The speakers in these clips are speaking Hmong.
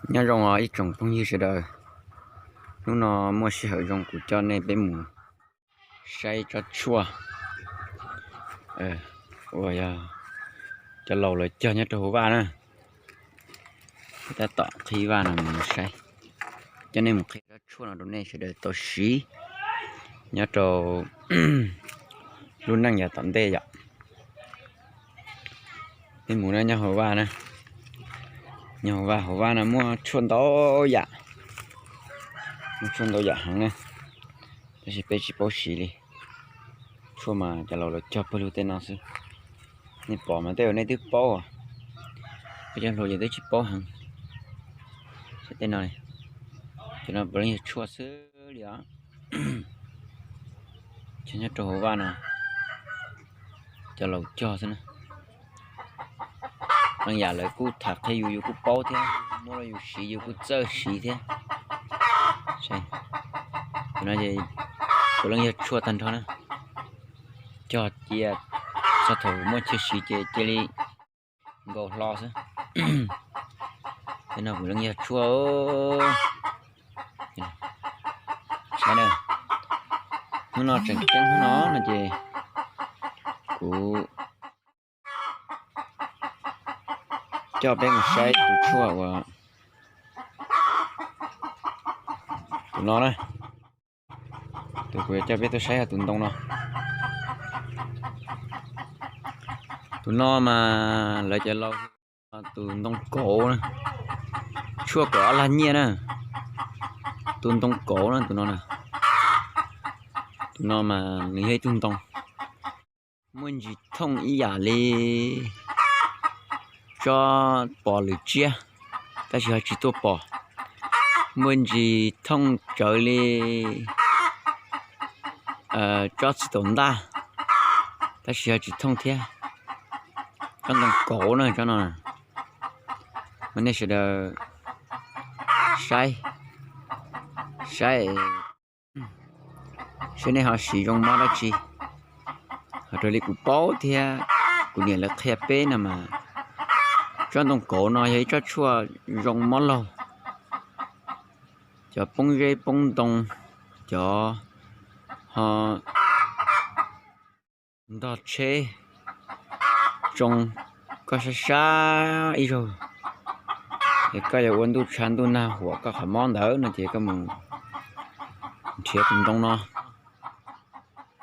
Nyob zoo os ib tsoom phooj ywg sawv daws, hnub no muaj sij hawm zoo kuv coj nej peb mus saib tsob tshuaj uas yog cov laus lawv cog nyob rau hauv vaj na. Tab tom qhib vaj no mus saib, coj nej mus qhib tsob tshuaj no rau nej sawv daws tau siv nyob rau lub neej yav tom ntej yom. Peb mus na, nyob hauv vaj na, nyob hauv vaj, hauv vaj no muaj tshuaj ntau yam, muaj tshuaj ntau yam heev na, tab sis peb tsis paub siv li. Tshuaj mas cov laus lawv cog pawg lug tej no xwb. Nej pom mas tej zaum nej twb paub, peb cov hluas ces twb tsis paub heev. Saib tej no, cov no puav leej yog tshuaj xwb li os. Cov nyob rau hauv vaj no cov laus cog xwb na. Leej yam lawv kuj tham qhia yus, yus kuj paub thiab, muab rau yus siv yus kuj txawj siv thiab. Cov no ces puav leej yog tshuaj tag nrho na. Cog cia txog thaum muaj chaw siv ces cia li nkaus hlo xwb. Tej no puav leej yog tshuaj. Saib na, hnub no tseem ceeb hnub no no ces kuv coj peb mus saib tus tshuaj uas tus no na. Tus kuv yuav coj peb tuaj saib yog tus ntoo no. Tus no mas lawv cov laus hu tus ntoo kauv na, tshuaj kauv ob lag nyiaj na. Tus ntoo kauv na, tus no na, tus no mas nws yog ib tug ntoo muaj ntsis thooj ib yam li tsob pos lwm tsiab, tab sis ho tsis tuaj pos. Muaj ntsis thooj tsawv li tsob txiv taum ntaj, tab sis ho tsis thooj thiab. Tsob ntoo kauv na tsob no. Mas nej sawv daws saib, saib seb nej ho siv zoo mob dab tsi. Ho raws li kuv paub thiab kuv niam lawv qhia peb no mas tsob ntoo kauv no yog ib tsob tshuaj zoo mob laug. Cov poob zeb poob ntoo, cov ho ntog tsheb tsoo koj sab sab ib zaug, es koj yuav ua ntuj tshav ntuj nag huam koj qhov mob ntawd no ces koj mus nrhiav tus ntoo no,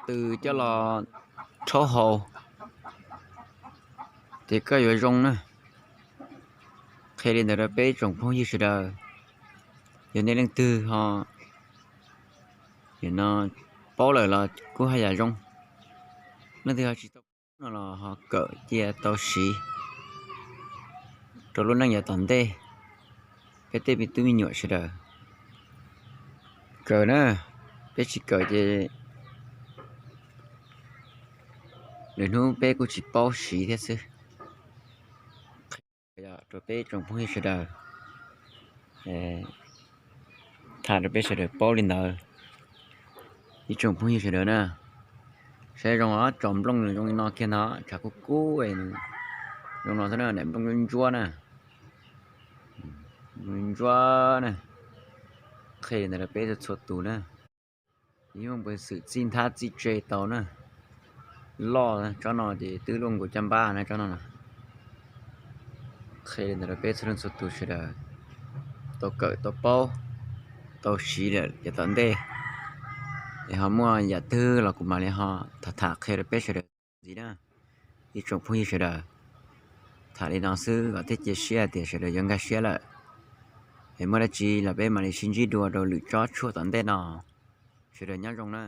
tws coj los rhaub haus, ces koj yuav zoo na. Qhia li ntawd rau peb tsoom phooj ywg sawv daws, yog nej leej twg ho no paub lawm los kuj haj yam zoo, leej twg ho tsis tau paub no los ho kawm cia tau siv rau lub neej yav tom ntej. Peb tej me tub me nyuam sawv daws kawm na, peb tsis kawm ces lwm hnub peb kuj tsis paub siv thiab xwb. Qhia rau peb tsoom phooj ywg sawv daws, tham rau peb sawv daws paub li ntawd. Ib tsoom phooj ywg sawv daws na, saib zoo os, tsom nplooj zoo li no kiag ntag, tshav kub kub zoo no xwb na, daim nplooj ntsuab ntsuab na, ntsuab na. Qhia li ntawd rau peb txhua tus na, yeej muaj peev xwm txij nthab txij tse tau na. Loj tsob no ces twb luaj nkaus caj npab na tsob no na. Qhia li ntawd rau peb txhua leej txhua tus sawv daws tau kawm tau paub tau siv lawm yav tom ntej, es ho muaj yam twg los kuv mam li ho tham tham qhia rau peb sawv daws ntxiv na. Ib tsoom phooj ywg sawv daws, tham li no xwb kom thiaj cia siab tias sawv daws yuav nkag siab lawm. Es muaj dab tsi los peb mam li sib ntsib dua rau lwm tsob tshuaj tom ntej no. Sawv daws nyob zoo na.